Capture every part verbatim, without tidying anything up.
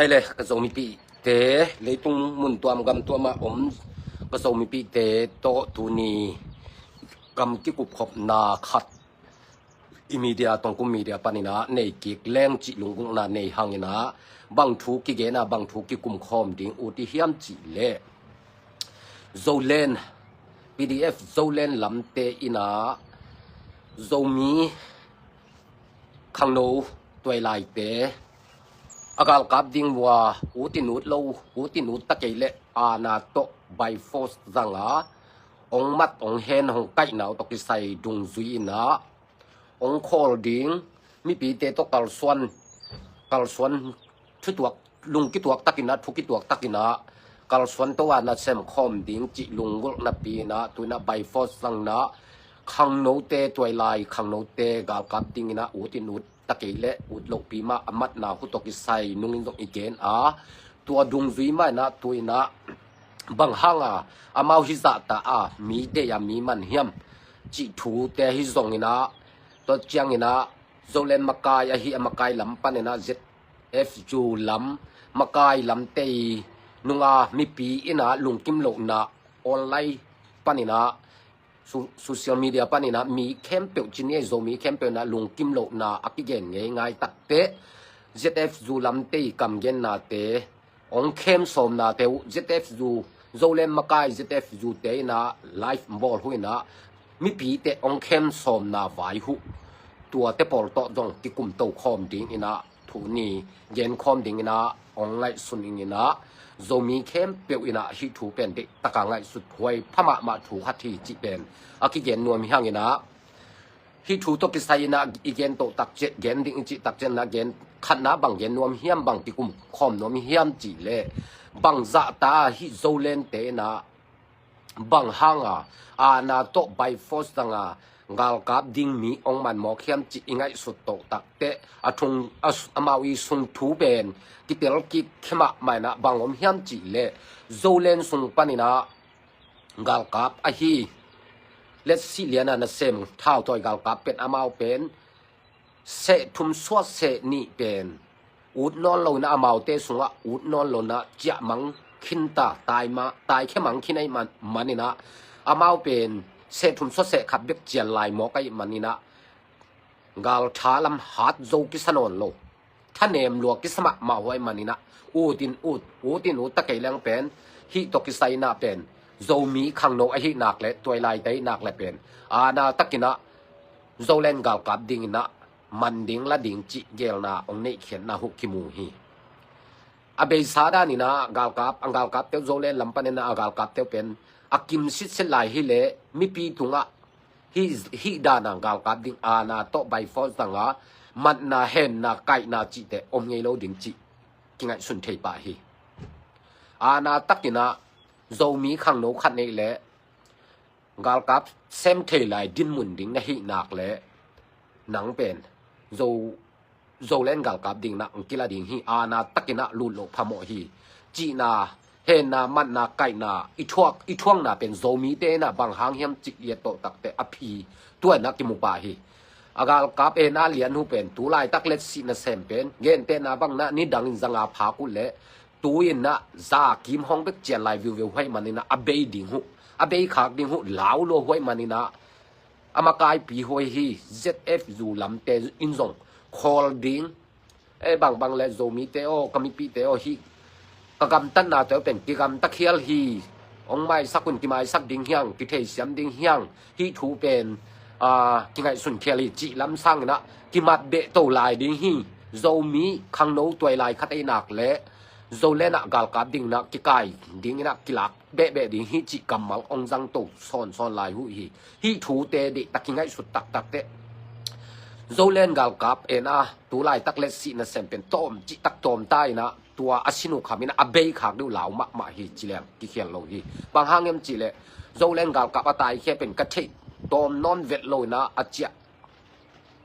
Ei le, ka Zomipihte, leitung mun tuam gam tuam ah om ka Zomipihte tawh tuni kam kikupkhopna khat i media, Tongkum media panin ah nei kik leng cih lunggulhna nei hangin ah, bang thu kigen a, bang thu kikumkhawm ding ut i hiam cih leh, Zoland, P D F Zoland lamte in ah Zomi khangno tuailaite a galkap ding uh a, ut in ut lo, ut in ut ta kei leh aana tawh by force zang a, ong mat ong hen hong kaihna uh tawh kisai dungzui in ah ong khawl ding, mipite tawh kalsuan, kalsuan thutuak, lung kituak takin ah, thu kituak takin ah kalsuan to a nasem khawm ding cih lunggulh napi in ah, tu in ah by force zang in ah khangnote, tuailai khangnote galkap ding in ah ut in ut ta kei leh ut lohpi mah a matna uh tawh kisai nungin zong i gen a, tua dungzui mah in ah tu in ah bang hang a amau hih zahta a mi deih a mi man hiam cih thute hi zongin ah, tua ciangin ah Zoland makai ahi a, makai lam panin ah Z F U lam, makai lamte i nunga mipi in ah lungkim lohna online panin ah, so-, social media panin ah mi khempeuh ci ni ei, Zomi khempeuh in ah lungkim lohna a kigen ngeingai takteh Z F U lamte i kamgennate, ong khem sawmnate uh, Z F U, Zoland makai Z F U te in ah live bawl uh in ah mipite ong khem sawmna vai uh tuate pawl tawh zong kikumto khawm ding in ah, thu ni gen khawm ding in ah ong ngaihsun ing in ah, Zomi khempeuh in ah hih thu pen deih taka ngaihsut huai pha mahmah thu khat hi cih pen a kigen nuam hi hangin ah, hih thu tawh kisai in ah i gen to takciat, gen ding i cih takciat in ah gen khatna bang gen nuam hiam, bang kikumkhawm nuam hiam cih leh, bang zahta hih Zolandte in ah bang hang a aana tawh by force zang a galkap ding mi ong man mawk hiam cih i ngaihsut to takteh, a thung, a, amau i sung thu pen kitel kik khe mahmah in ah bang om hiam cih leh, Zoland sung panin ah galkap ahi, Letsi lian a nasem thautawi galkap pen amau pen seh thum suah seh nih pen ut nawn lo in ah, amaute sungah ut nawn lo in ah ciah mang khin ta, tai ma, tai khe mang khin ahih man, man in ah, amau pen seh thum suah seh khat bek cian lai mawk ahih man in ah, galtha lam hat zo kisa nawn lo, thanem lua kisa mahmah huai man in ah, ut in ut, ut in ut ta kei leng pen, hih tawh kisai in ah pen Zomi khangno ahih nak leh, tuailaite ahih nak leh pen aana takin ah Zoland galkap ding in ah man ding la ding cih gelna ong neihkhiatna uh kimu hi. A beisa dan in ah galkap, a galkapte uh, Zoland lam panin ah a galkapte uh pen a kim sitset lai hi leh mipi tungah hih, hih dan a galkap ding, aana tawh by force zang a matna, henna, kaihna cihte om ngei lo ding cih kingaihsun thei pah hi. Aana takin ah Zomi khangno khat neih leh galkap sem thei lai dinmun ding na hih nak leh, nang pen Zo, Zoland galkap ding in ah ong kila ding hi, aana takin ah lut loh phamawh hi cihna, henna, matna, kaihna i thuak, i thuakna pen Zomite in ah bang hang hiam cih i et to takteh a phi tua in ah kimu pah hi. A galkap aana lian uh pen tu laitak Letsi nasem pen, gentehna bang in ah nidang in zanga phak uh leh, tu in ah za kim hong bek cian lai viuviu huai man in ah, a bei ding uh, a bei khak ding uh lau lua huai man in ah, a makaipi huai hi. Z F U lamte in zong khawl ding, ei, bangbang leh Zomite aw, ka mipite aw, hih ka gamtatnate uh pen kigamta khial hi, ong maisak un, kimaisak ding hi hang, kitheisiam ding hi hang, hih thu pen, aa, kingaihsun khial hi cih lam sangin ah kimat beh to lai ding hi. Zomi khangno tuailai khat ahih nak leh Zoland ah galkap ding in ah kikai ding in ah kilak behbeh ding hi cih kammal ong zang to sawnsawn lai uh hi. Hih thute deih tak kingaihsut taktak teh. Zoland galkap aana tu laitak Letsi nasem pen tawm cih tak tawm ta in ah, tua a sin uh kham in ah a bei khak deuh lau mahmah hi ci leng kikhial lo hi. Bang hang hiam cih leh Zoland galkap a taikhia pen ka theih tawm nawn vet lo in ah, a ciah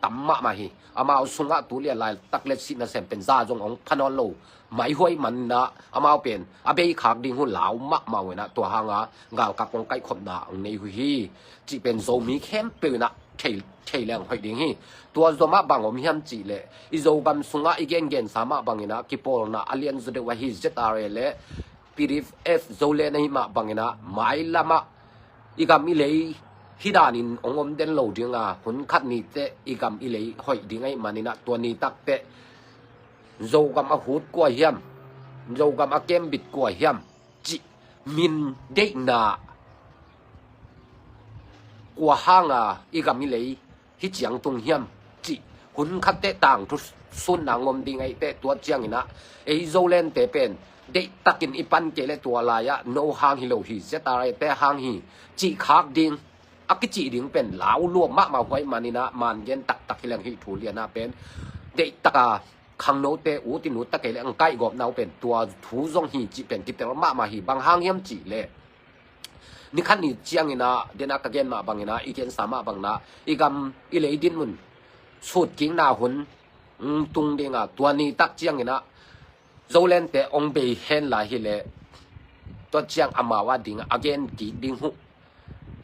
tam mahmah hi. Amau sungah tu lian laitak le sihna sem pen za zong hong pha nawn lo maihuai maninah amau pen a bei khak ding hun lau mahmah uh inah tua hanga galkap hong kaihkhopna hong nei uh hi. Cih pen Zomi khempeuh inah thei, thei leng hoih ding hi. Tua zomah bang om hiam cih leh i Zogam sungah i gengensa mah banginah kipawlna a lianzaw deuh ahi Z R A le P D F Zoland ahi mah banginah mailamah i gam i lei hih danin hong om den lo dinga hun khat niteh i gam i lei hoih ding ahih maninah tua nitak teh Zogam a hut kua hiam, Zogam a kembit kua hiam cih min deihna kua hanga i gam i lei hih ciang tung hiam cih hun khatteh tangthu sunna ngom ding ahih teh tua cianginah ei Zolente pen deihtakin i pan kei le tua lai-ah no hang hi lo hi, Z R A te hang hi cih khak ding a kicih ding pen lau lua mahmah huai maninah mangen taktak hi leng hih thu lianah pen deihtaka khangnote utin ut ta kei le ang kaihgawpna uh pen tua thu zong hi cih pen kitel mahmah hi. Bang hang hiam cih leh nikhat ni cianginah dena ka gen mah banginah i gensa mah banginah i gam i lei dinmun sutkikna hun tung dinga tua nitak cianginah Zolente hong bei hen lai hileh tua ciang amau a ding a gen kik ding huh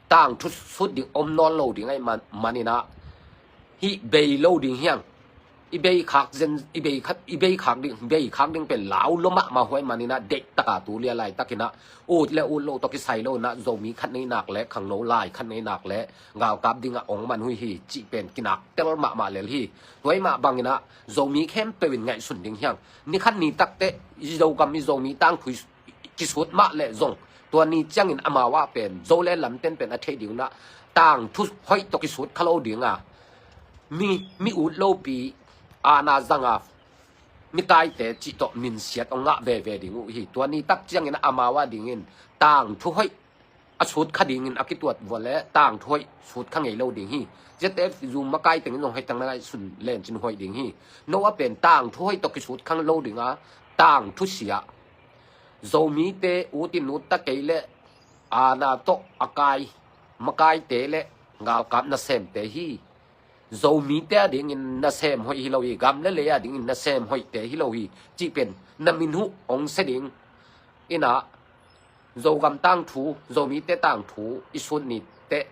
tangthu sut ding om nawn lo ding ahih maninah hih bei lo ding hiang. I bei khak zen, i bei khak, i bei khak ding, bei khak ding pen lau lua mahmah huai maninah deihtaka tu lia laitakinah ut le ut lo tawh kisai lo inah Zomi khat nei nak le khangno lai khat nei nak le galkap dingah ong man hui hi cih pen kinak tel mahmah lel hi. Tuai mah banginah Zomi khempeuh in ngaihsun ding hiang. Nikhat nitak teh i Zogam i Zomi tangthu kisut mah leh zong tua ni ciangin amau ah pen Zoland lamten pen a theih ding unah tangthu hoih tawh kisut kha lo dinga mi, mi ut lopi aana zanga mikaite cih tawh minsiat hong ngah veve ding uh hi. Tua nitak ciangin amau ah dingin tangthu hoih a sut kha dingin a kituat vua le tangthu hoih sut kha ngei lo ding hi. Z F U makai tengin zong hoih tangna ngaihsun lencin hoih ding hi. No a pen tangthu hoih tawh kisut kha lo dinga tangthu sia Zomite utin ut ta kei le aana tawh a kai makaite le galkap nasemte hi. Zomite a dingin nasem hoih hi lo hi, gam le lei a dingin nasem hoihte hi lo hi cih pen na min huh ong sia ding inah Zogam tangthu, Zomite tangthu i sut niteh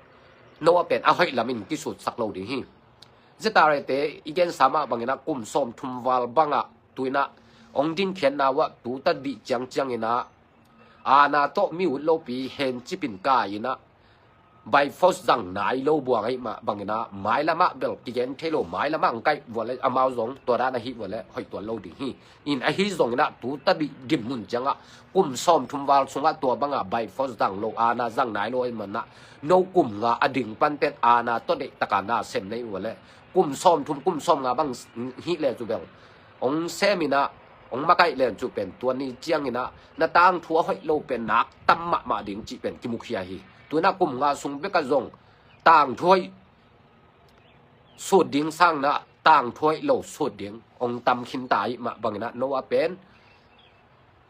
no a pen a hoih lamin kisutsak lo ding hi. Z R A te i gensa mah banginah kum sawmthum val bangah tuinah ong dinkhiatna uh ah tu ta dih ciangcianginah aana tawh mi ut lopi hencipin kai inah by force zang nai lo buang ahih mah banginah mailamah bel kigen thei lo, mailamah ang kaih vua le amau zong tua dan ahih vua le hoih tuan lo ding hi. In ahi zonginah tu ta dih dinmun ciangah kum sawmthum val sungah tua bangah by force zang lo aana zang nai lo ahih manah no kum nga a ding panten aana tawh deihtaka na sem nei vua le kum sawmthum kum sawmnga bang hih le cu bel ong seminah ong makaih len cu pen tua ni cianginah na tangthu a hoih lo pen nak tam mahmah ding cih pen kimukhia hi. Tuinah kum nga sung bekah zong tangthu hoih sut ding sangnah tangthu hoih lo sut ding ong tam khinta ahih mah banginah no a pen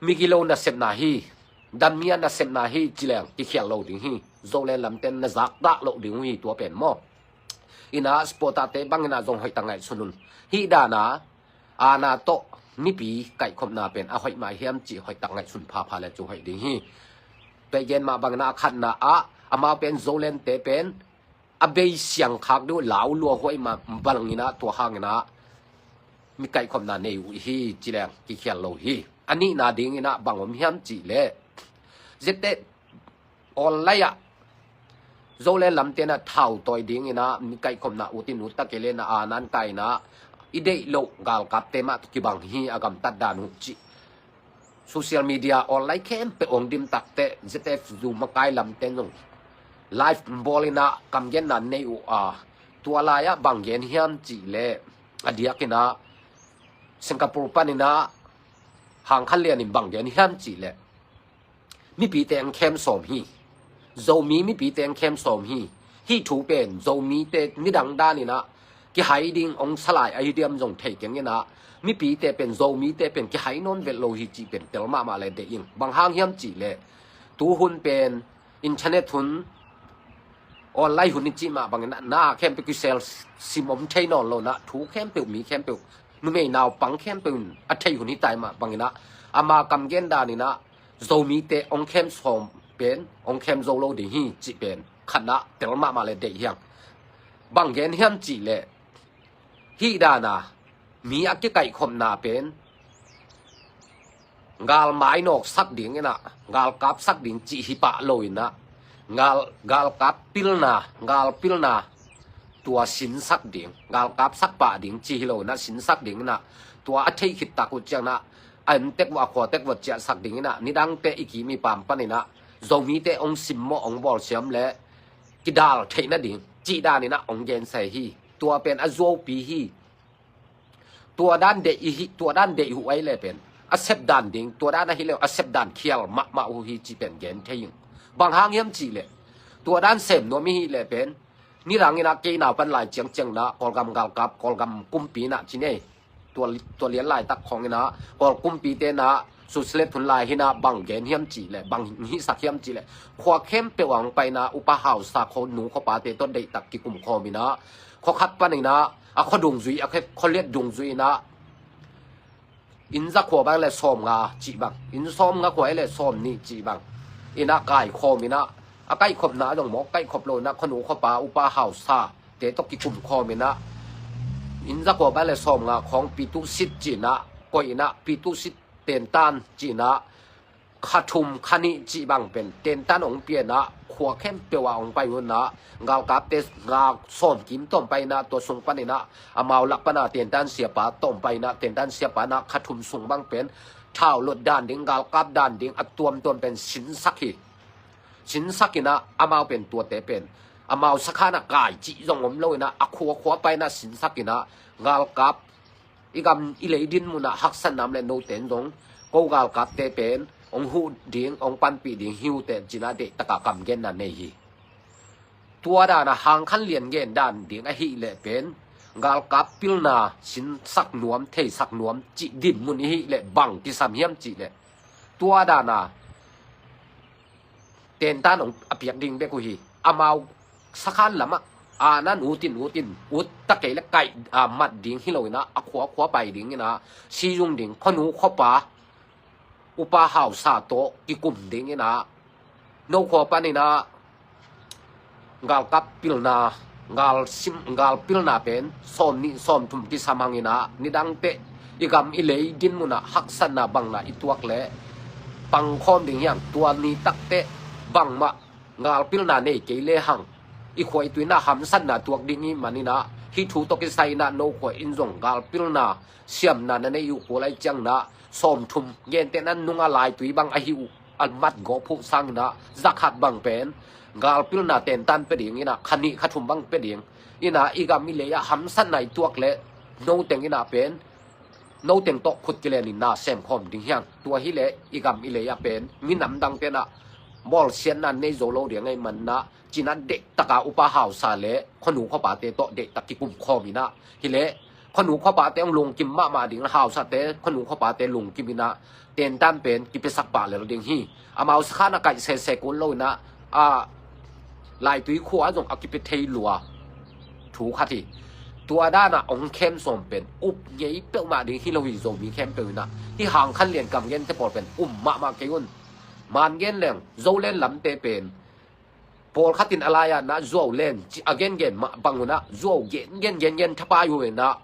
migilo nasepna hi, damia nasepna hi cileng kikhial lo ding hi. Zoland lamten na zakdah loh ding uh hi tua pen maw? Inah sportate banginah zong hoih tak ngaihsun un. Hih dana aana tawh mipi kaihkhopna pen a hoih mah hiam cih hoih tak ngaihsun phapha le cu hoih ding hi. Tua i gen mah banginah a khatna ah amau pen Zolente pen a bei siang khak deuh lau lua huai mah banginah tua hanginah mi kaihkhopna nei uh hi cileng kikhial lo hi. A nihna dinginah bang om hiam cih leh Z F online ah Zoland lamtenah thau tawi dinginah mi kaihkhopna utin ut ta kei le na aana kaina i deih loh galkapte mah tawh kibang hi a gamtat dan uh cih social media online khempeuh ong dim takteh Z F U makai lamten zong live bawlinah kamgenna nei uh a tua lai-ah bang gen hiam cih leh a diakinah Singapore paninah Hang Khan Lian in bang gen hiam cih leh mipite ang khem sawm hi. Zomi mipite ang khem sawm hi. Hih thu pen Zomite midang daninah kihai ding ong salai ahi diam zong thei kenginah mipite pen Zomite pen kihai nawn vet lo hi cih pen tel mahmah le deih ing. Bang hang hiam cih leh tuhun pen internet hun Online hun i cih mah bangin ah, na khempeuh kisel sim om thei nawn lo in ah, thu khempeuh, mi khempeuh, numei naupang khempeuh in a theih hun hi tai mah bangin ah, ama kam gen dan in ah, Zomite hong khem sawm pen hong khem zo lo ding hi cih pen khatna tel mahmah le deih hiang. Bang gen hiam cih leh, hih dan a mi a kikaihkhopna pen galmai nawksak ding in ah, galkapsak ding cih hi pah lo in ah, gal, galkap pilna, gal pilna, tua sinsak ding, galkapsak pah ding cih hi lo in ah, sinsak ding in ah, tua a theih khit tak uh ciang in ah, a inn tek vua, a khua tek vua ciahsak ding in ah, nidangte i kim i pam pan in ah, Zomite hong simmawh, hong bawlsiam le kidal theih nading cih dan in ah hong gensa hi. Tua pen a zuaupi hi. Tua dan deih i hi, tua dan deih uh ahi le pen a sep dan ding, tua dan ahi le a sep dan khial mahmah uh hi cih pen gen thei ing. Bang hang hiam cih leh, tua dan sem nuam i hi le pen, nidang in ah kei nau pan lai ciangciang in ah, Kawlgam galkap, Kawlgam kumpi in ah ci nei, tua, tua lian laitak khawng in ah, Kawl kumpite in ah, susilet hun lai hi in ah, bang gen hiam cih leh, bang hihsak hiam cih leh, khua khempeuh ah hong pai in ah, upa hausa, khuanu khuapate tawh deihtak kikum khawm in ah, khua khat pan in ah, a khua dungzui, a khua, khua liat dungzui in ah, inn za khua bang le sawmnga cih bang, inn sawmnga khua le sawmnih cih bang in ah kaikhawm in ah, a kaihkhopna zong mawk kaihkhop lo in ah, khuanu khuapa, upa hausate tawh kikum khawm in ah, inn za khua bang le sawmnga khawng pitusit ci in ah koih in ah, pitusit tentan ci in ah, kha thum kha nih cih bang pen tentan hong pia in ah, khua khempeuh ah hong pai un ah, galkapte nga sawmkim tawm pai in ah, tua sung pan in ah, amau lak pan a tentan siapa tawm pai in ah, tentan siapa in ah kha thum sung bang pen thau lot dan ding, galkap dan ding a tuamtuam pen sinsak hi. Sinsak in ah, amau pen tuate pen amau sakhan ah kai cih zong om lo in ah, a khua khua pai in ah sinsak in ah, galkap, i gam i lei dinmun ah haksatna om le note in zong ko galkapte pen hong huh ding, hong panpih ding hi uh teh ci in ah deihtak a kam genna nei hi. Tua dan a Hang Khan Lian gen dan ding ahih leh pen, galkap pilna sinsak nuam, theisak nuam cih dinmun i hih leh bang kisam hiam cih leh, tua dan a tentan hong a piak ding bek uh hi. Amau sakhan lam ah, a, nan ut in, ut in, ut ta kei le kaih, a, mat ding hi lo in ah, a khua khua pai ding in ah, sizung ding, khuanu khuapa, upa hausa tawh kikum ding in ah, no khua pan in ah, galkap pilna, gal sim, gal pilna pen sawmnih sawmthum kisam hang in ah, nidang teh i gam i lei dinmun ah haksatna bangna i tuak leh pangkhawm ding hiang. Tua ni tak teh bangmah gal pilna nei kei le hang, i khua i tui in ah hamsatna tuak ding i hih man in ah, hih thu tawh kisai in ah no khua in zong gal pilna siamna na nei uh kul lai ciang in ah, sawmthum, gentehna nung a laitui bang ahi uh, a mat gawp huh sang in ah, za khat bang pen gal pilna tentan pia ding in ah, kha nih kha thum bang pia ding in ah, i gam i lei ah hamsatna i tuak leh, no teng in ah pen, no teng tawh khut kilen in na sem khawm ding hiang. Tua hi leh i gam i lei ah pen minam dangte in ah bawlsiatna nei zo lo ding ahih man in ah, ci in ah deihtak a upa hausa le khuanu khuapate tawh deihtak kikum khawm in ah, hi leh khuanu khuapate hong lungkim mahmah ding, hausate, khuanu khuapate lungkim in ah, tentan pen kipiasak pah lel ding hi. Amau sakhan a kaih sese kul lo in ah, a, laitui khua ah zong a kipia thei lua thu khat hi. Tua dan a hong khem sawm pen up ngei peuhmah ding hi lo hi. Zomi khempeuh in ah, hih Hang Khan Lian kam gente pawl pen um mahmah kei un. Man gen leng, Zoland lamte pen pawlkhat in a lai ah na zuau len cih a gengen mah bang un ah, zuau gengen gengen thapai uh in ah,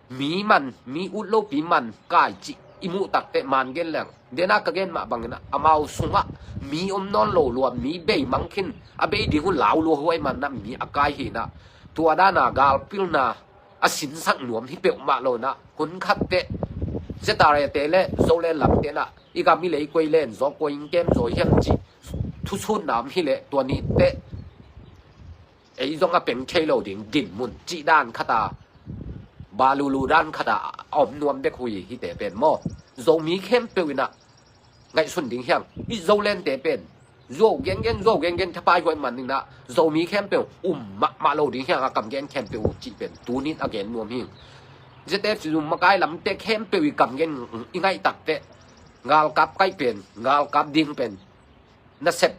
mi man, mi ut lopi man kai cih i muh tak teh, man gen leng, den a ka gen mah bang in ah, amau sung ah mi om nawn lo lua, mi bei mang khin, a bei ding uh lau lua uh ahih man in ah, mi a kai hi in ah, tua dan a gal pilna a sinsak nuam hi peuhmah lo in ah, hun khat teh ZRA te le Zoland lamte in ah, i gam i lei koi len zaw, koi in kem zaw hiam cih thusutna om hi leh, tua ni teh ei zong a peng thei lo ding dinmun cih dan khat a, balulu dan khat a, a om nuam bek uh hi hihte pen maw. Zomi khempeuh in ah ngaihsun ding hiang. Hih Zolandte pen zuau gengen, zuau gengen thapai uh ahih man in ah, Zomi khempeuh um mahmah lo ding hiang, a kam gen khempeuh uh cih pen tuni in a gen nuam hi. ZFC zum makai lamte khempeuh i kam gen i ngaih tak teh, galkap kaih pen, galkap ding pen nasep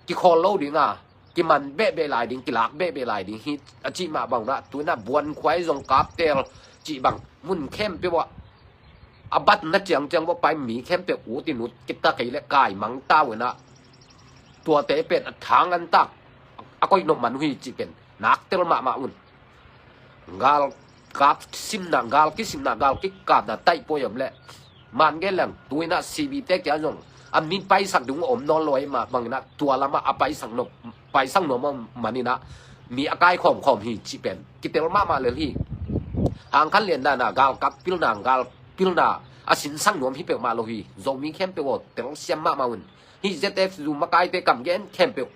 kikhawl lo ding a, kiman behbeh lai ding, kilak behbeh lai ding hi a cih mah bang un ah, tu in ah Buankhuai zong Kaptel cih bang mun khempeuh ah a batna ciangciang bawh pai mi khempeuh ut in ut kita kei leh kaimang ta uh in ah, tuate pen a thang an tak a koih nop man uh hi cih pen naktel mahmah un. Galkap simna, gal kisimna, gal kikapna taih puai om leh man gen leng tu in ah C B te kia zong a mi paisak ding uh om nawn lo ahih mah bang in ah tua lamah a paisak nop, paisak nuam om man in ah mi a kai khawmkhawm hi cih pen kitel mahmah lel hi. Hang khat lian dan ah galkap pilna, gal pilna a sinsak nuam hi peuhmah lo hi. Zomi khempeuh aw, telsiam mahmah un. Hih Z F U makaite kam gen khempeuh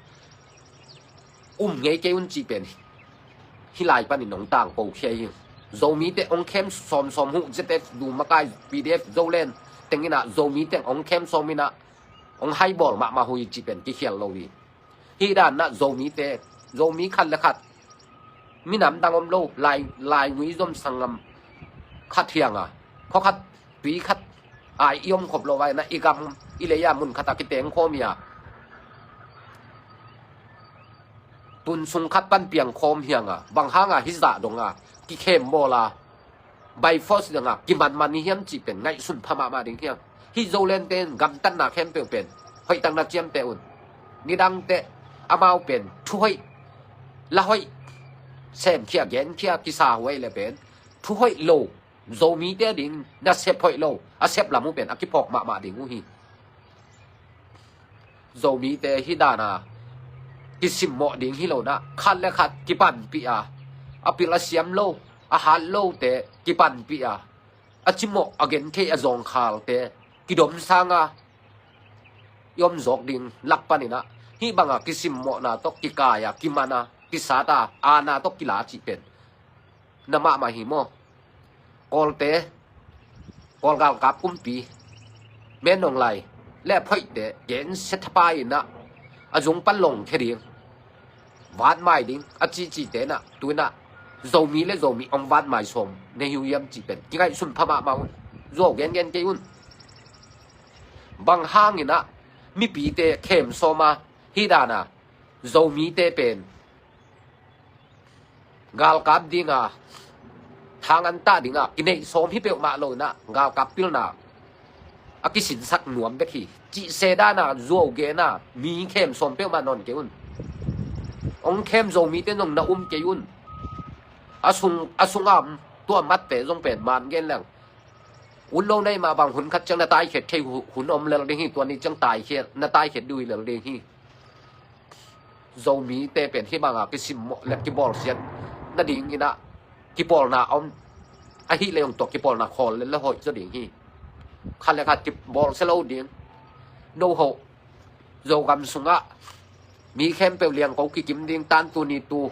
um ngei kei un cih pen hih lai panin hong tangko khia hi. Zomite hong khem sawmsawm uh, Z F U makai, P D F, Zoland teng in ah Zomite hong khem sawm in ah hong haibawl mahmah uh hi cih pen kikhial lo hi. Hih dan ah Zomite, Zomi khat le khat, minam dang om lo, lai, laigui zom sanggam khat hi hang a, khua khat tui khat ai i om khop lo vai in ah i gam i lei a mun khat ah kiteng khawm hi a, tun sung khat pan piang khawm hi hang a, bang hang a hih zah dong a kikhem bawl a, by force dong a kimanman hi hiam cih pen ngaihsun pha mahmah ding hi hang. Hih Zolandte in gamtatna khempeuh pen hoihtakna ciamteh un. Nidangte amau pen thuhoih, lahoih, semkhia genkhia kisa huai le pen thuhoih lo, Zomite ding nasep hoih lo a sep lam uh pen a kiphawk mahmah ding uh hi. Zomite hih dan a kisimmawh ding hi lo in ah, khat le khat kipanpih a, a pil a siam lo, a hat lote kipanpih a, a cimawh, a genthei, a zawngkhalte kidomsang a i om zawk ding lak panin ah, hih bang a kisimmawhna tawh kikai a, kiman a, kisat a, aana tawh kila cih pen na mahmah hi maw? Kawlte, Kawl galkap kumpi, Min Aung Hlaing le a phoihte gensia thapai in ah a zung pan lawngkhia ding, vatmai ding a cihcihte in ah tu in ah Zomi le Zomi hong vatmai sawm na hi uh hiam cih pen kingaihsun pha mahmah un. Zuau gengen kei un. Bang hang in ah mipite khem sawm a, hih dan a Zomite pen galkap ding a, thang an tah ding a kineih sawm hi peuhmah lo in ah, galkap pilna a kisinsak nuam bek hi cih se dan a zuau gen a, mi khem sawm peuhmah nawn kei un. Hong khem Zomite zong na um kei un. A sung, a sung a om, tua matte zong pen man gen leng, ut lo na hih mah bang hun khat ciang na taikhiat thei hu-, hun om lel ding hi. Tua ni ciang taikhiat, na taikhiat dui lel ding hi. Zomite pen hih bang a kisimmawh le kibawlsiat nading in ah kipawlna a om, ahih leh zong tua kipawlna khawl le le hoih zaw ding hi. Khat le khat kibawlsia lo ding. No hoh, Zogam sungah mi khempeuh liangko kikim ding, tan tu ni tu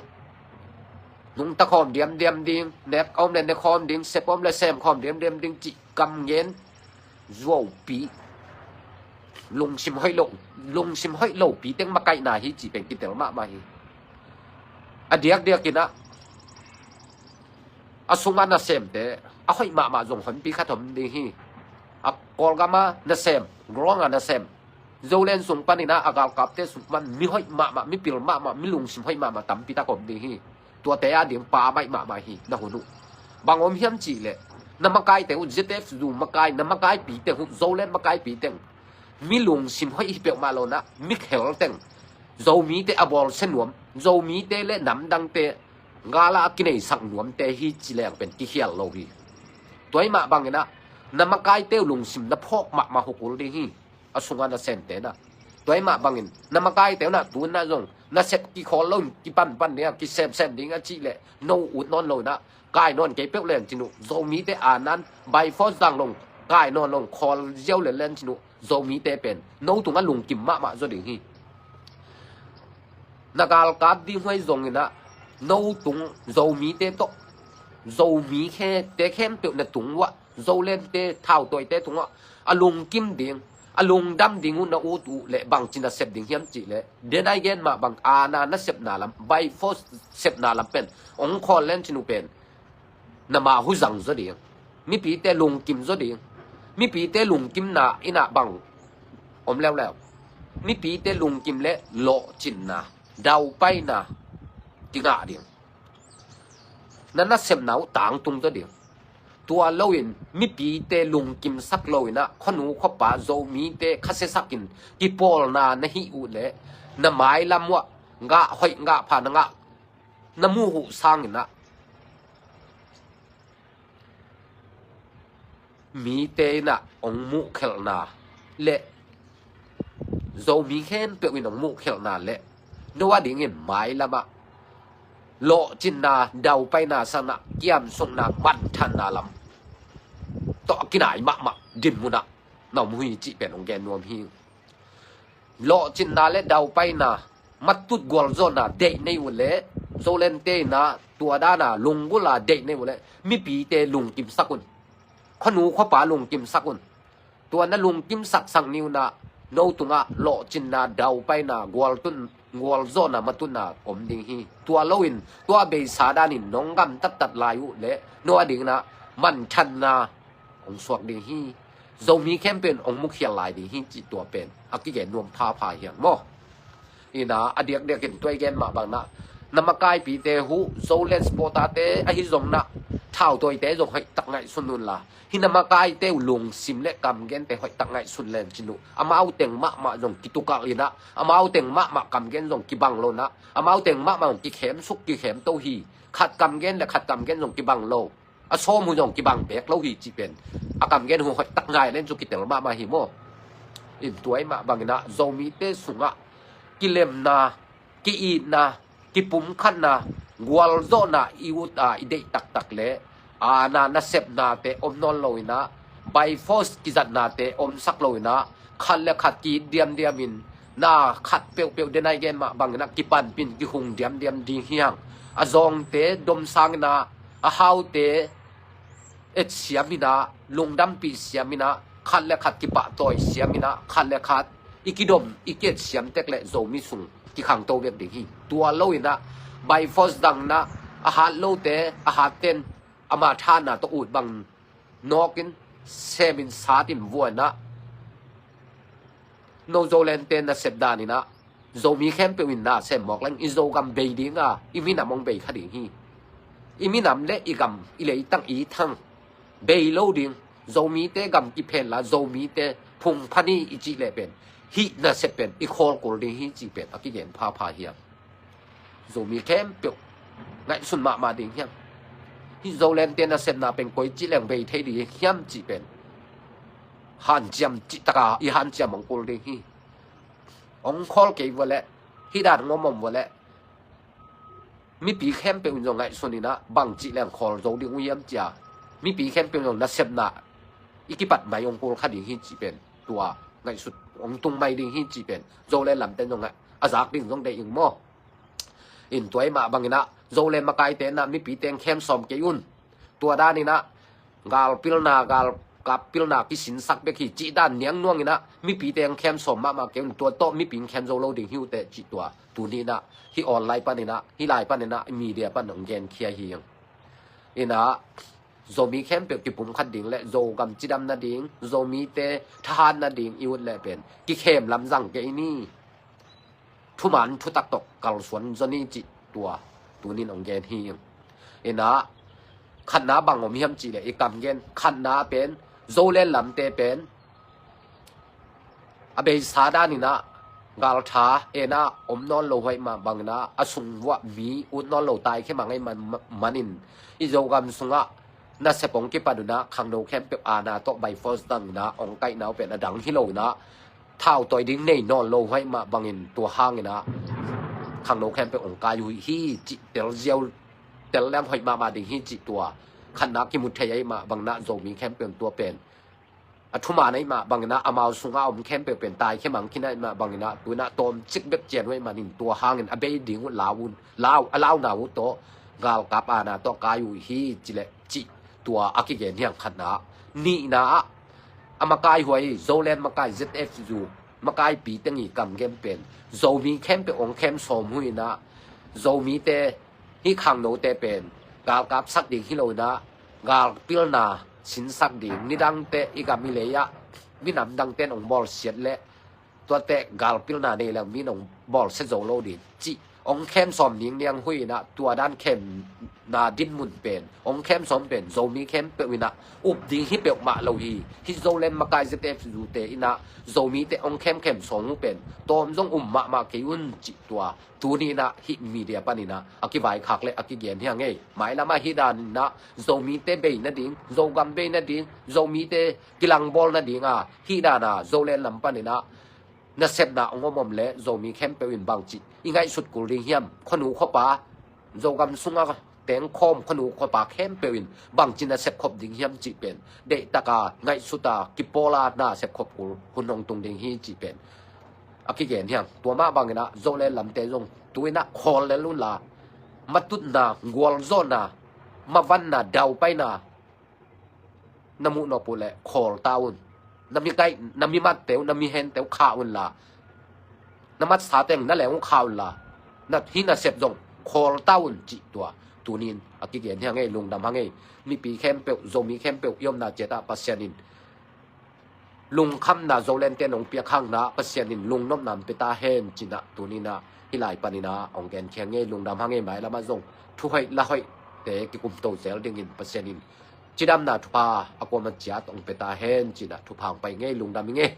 nungta khawm diamdiam ding, nek a om le ne khawm ding, sep a om le sem khawm diamdiam ding cih kam ngen zuaupi, lungsim hoih lo, lungsim hoih lopi teng makaihna hi cih pen kitel mahmah hi. A diakdiak in ah a sungah nasemte a hoih mahmah zong honpi khat om ding hi. A Kawlgam a nasem, Garuang a nasem, Zoland sung panin ah a galkapte sung pan mi hoih mahmah, mi pil mahmah, mi lungsim hoih mahmah tampi tak om ding hi. Tuate a ding pa baih mahmah hi na hun uh. Bang om hiam cih leh na makaite uh, Z F U makai, na makaipite uh, Zoland makaipite uh, mi lungsim hoih hi peuhmah lo in ah, mi khel teng, Zomite a bawlsia nuam, Zomite le namdangte gal a kineisak nuamte hi ci leng pen kikhial lo hi. Tua ahih mah bang in ah na makaite uh lungsim na phawk mahmah uh kul ding hi. A sungah nasemte in ah, tua ahih mah bangin na makaite uh in ah tu in ah zong nasep kikhawl lo in kipanpan ding a, kisepsep ding a cih leh no ut nawn lo in ah, kai nawn kei peuh leng cin uh, Zomite a nan by force dang lo in kai nawn lo in khawl ziau lenlen cin uh, Zomite pen no tungah lungkim mahmah zaw ding hi. Na galkap ding huai zong in ah no tung, Zomite tawh, Zomi khete khempeuh na tung uah, Zolandte thautawite tungah a lungkim ding, a lungdam ding uh na ut uh leh bangci nasep ding hiam cih leh, den a i gen mah bang, aana nasepna lam, by force sepna lam pen hong khawl len cin uh pen na mah huzang zaw ding, mipite lungkim zaw ding. Mipite lungkimna in ah bang om leuleu? Mipite lungkim le lawhcinna, daupaina kingah ding. Na nasepna uh tangtung zaw ding. Tua loin mipite lungkimsak loinah khuanu khuapa Zomite khasiasakin kipawlna na hih uh leh na mailam uh ah gah hoih gah pha na ngah na muh uh sanginah mite inah hong muhkhelhna le Zomi khempeuh in hong muhkhelhna le no a dingin mailamah lawhcinna daupaina sanah kiamsukna manthanna lam tawh a kinai mahmah dinmunah na om uh hi cih pen hong gen nuam hi. Lawhcinna le daupaina matut gualzawhna deih nei uh leh Zolente inah tua dana lunggulh a deih nei uh leh mipite lungkimsak un. Khuanu khuapa lungkimsak un. Tua na lungkimsaksak ni unah no tungah lawhcinna daupaina gualtun gualzawhna matutna om ding hi. Tua loin tua beisa danin nong gam taktak lai uh leh no a dinginah manthanna hong suak ding hi. Zomi khempeuh in hong mukhial lai ding hi cih tua pen a kigen nuam phapha hiang maw? Inah a diakdiakin tua i gen mah banginah na makaipite uh Zoland supporter-te ahi zonginah thautawite zong hoihtak ngaihsun unla hih na makaite uh lungsim le kamgente hoihtak ngaihsun len cin uh. Amau teng mahmah zong kitukalh inah amau teng mahmah kamgen zong kibang lonah amau teng mahmah zong kikhemsuk kikhemto hi. Khat kamgen le khat kamgen zong kibang lo. A sawm uh zong kibang bek lo hi cih pen a kamgen uh hoihtak ngai len cu kitel mahmah hi maw? In tua i mah banginah Zomite sungah kilemna, ki-itna, kipumkhatna, gualzawhna i ut a i deih taktak le aana nasepnate om nawn loinah by force kizatnate omsak loinah khat le khat ki-it diamdiamin na khat peuhpeuh denai gen mah banginah kipanpin kihung diamdiam ding hiang. A zawngte domsanginah a haute etsiam inah lungdampih siam inah khat le khat kipahtawi siam inah khat le khat i kidom i kietsiam tek le Zomi sung kikhangto bek ding hi. Tua loinah by force danginah a hat lote a hatten ama thanna tawh ut bang nawkin semin satin vuainah no Zolente nasep daninah Zomi khempeuh in na sem mawk leng i Zogam bei dinga i minam hong bei kha ding hi. I minam le i gam i leitang i thang bei lo ding. Zomite gam kiphenla Zomite phungphani i cih leh pen hih nasep pen i khawlkul ding hi cih pen a kigen phapha hiam? Zomi khempeuh ngaihsun mahmah ding hiam? Hih Zolente nasepna pen koi cih leng bei thei ding hiam cih pen hanciam cihtaka i hanciam hong kul ding hi. Hong khawl kei vua leh hih dan ngom om vua leh mipi khempeuh in zong ngaihsun inah bangcih leng khawl zo ding uh hiam cia mipi khempeuh in zong nasepna i kipat mai hong kul kha ding hi cih pen tua ngaihsut hong tung mai ding hi cih pen Zoland lamte in zong a zak ding zong deih ing maw? In tua i mah banginah Zoland makaite inah mipite hong khem sawm kei un. Tua daninah galpilna galkap pilna kisinsak bek hi cih dan niang nuanginah mipite hong khem sawm mahmah kei un. Tua tawh mipi hong khem zo lo ding hi uh teh cih tua tuni inah hih online paninah hih lai paninah media pan hong genkhia hi. Inah Zomi khempeuh kipumkhat ding le Zogam cidam nading Zomite thahat nading i ut leh pen kikhem lamzang kei ni. Thuman thutak tawh kalsuan zaw ni cih tua tunin hong gen hi. Inah khatna bang om hiam cih leh i kamgen khatna pen Zoland lamte pen a beisa daninah galtha enah om nawn lo huaih mah banginah a sung vuah mi ut nawn lo taikhia mang ei man manin i Zogam sungah nasep hong kipat unah khangno khempeuh aana tawh by force danginah hong kaihna uh pen a dang hi lo inah thautawi ding nei nawn lo huaih mah bangin tua hanginah khangno khempeuh hong kai uh hi cih tel ziau tel leng hoih mahmah ding hi cih tua khatna kimu thei ahi mah banginah Zomi khempeuh tua pen a thuman ahi mah banginah amau sungah a om khempeuh pen taikhia mang khin ahi mah banginah tuinah tawmcik bek cian uh ahi manin tua hangin a bei ding uh lau un lau a launa uh tawh galkap aana tawh kai uh hi cileh cih tua a kigen hiang khatna. Nihna ah a makaihuai Zoland makai Z F U makaipi teng i kamgen pen Zomi khempeuh hong khem sawm uh inah Zomite hih khangnote pen galkapsak ding hi lo inah galpilna sinsak ding nidangte i gam i lei ah minam dangte in hong bawlsiat leh tuate galpilna nei leng min hong bawlsia zo lo ding cih hong khem sawm ding liang hui in ah, tua dan khemna dinmun pen hong khem sawm pen Zomi khempeuh in ah up ding hi peuhmah lo hi. Hih Zoland makai Z F U te in ah Zomite hong khemkhem sawm uh pen tawm zong um mahmah kei un cih tua tuni in ah hih media pan in ah a kivaikhak le a kigen hi hang ei. Mailam ah hih dan in ah Zomite bei nading, Zogam bei nading, Zomite kilangbawl nading a hih dan a Zoland lam pan in ah nasepna hong om om le Zomi khempeuh in bangci i ngaihsut kul ding hiam? Khuanu khuapa, Zogam sunga tengkhawm khuanu khuapa khempeuh in bangci nasep khop ding hiam cih pen deihtak a ngaihsut a kipawl a nasep khop kul hun hong tung ding hi cih pen a kigen hi hang. Tua mah bang in ah Zoland lamte zong tu in ah khawl lel un la, matutna, gualzawhna, mavanna, daupaina na muh nop uh leh khawl ta un. Na mi kaih, na mi matte uh, na mi hente uh khah un la, na matsate uh, na leng uh khah un la, na hih nasep zong khawl ta un cih tua tuni in a kigen hi hang ei. Lungdam hang ei. Mipi khempeuh, Zomi khempeuh i omna ciat ah Pasian in lungkhamna Zolandte in hong piak hang in ah Pasian in lungnopna hong pia ta hen ci in ah tuni in ah hih lai pan in ah hong genkhia hang ei. Lungdam hang ei. Mailam ah zong thuhoih lahoihte kikumto zel dingin Pasian in cidamna thupha a kuamah ciat hong pia ta hen ci in ah thupha hong pia ing ei. Lungdam ing ei.